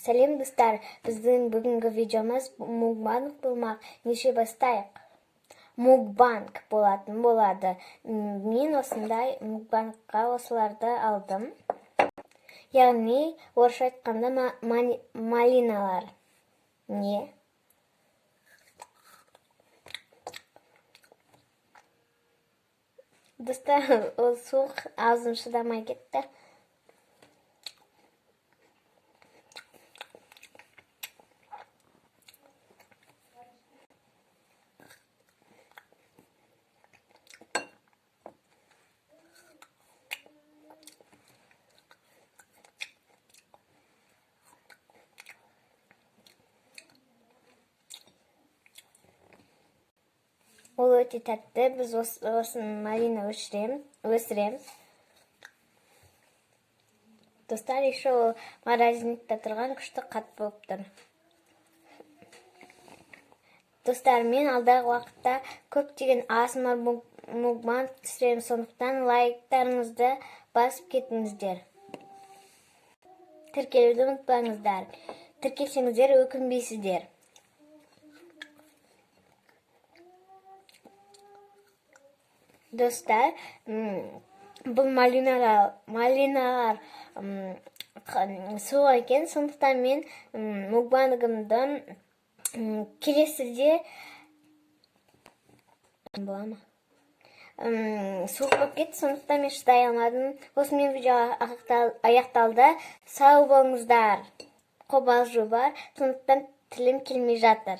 Сәлем, достар! Біздің бүгінгі видеомыз мукбанг болмақ. Неше бастайық? Мукбанг болатын болады. Мен осындай мукбангқа осыларды алдым. Яғни, орысша айтқанда, малиналар. Не? Достар, ол суық, аузым шыдамай кетті. Ол өте тәтті. Біз осыны малина өсіреміз. Достар, еще ол морозильникте тұрған күшті қатты болып тұр. Достар, мен алдағы уақытта көптеген АСМР мукбанг түсіремін, сондықтан лайктарыңызды басып кетіңіздер. Тіркелуді ұмытпаңыздар. Тіркелсеңіздер, өкінбейсіздер. Достар, бұл малиналар суық екен, сондықтан мен мукбангымды келесіде бола ма? Суық болып кетті, сондықтан мен шыдай алмадым. Осымен видео аяқталды. Сау болыңыздар. Қобалжу бар, сондықтан тілім келмей жатыр.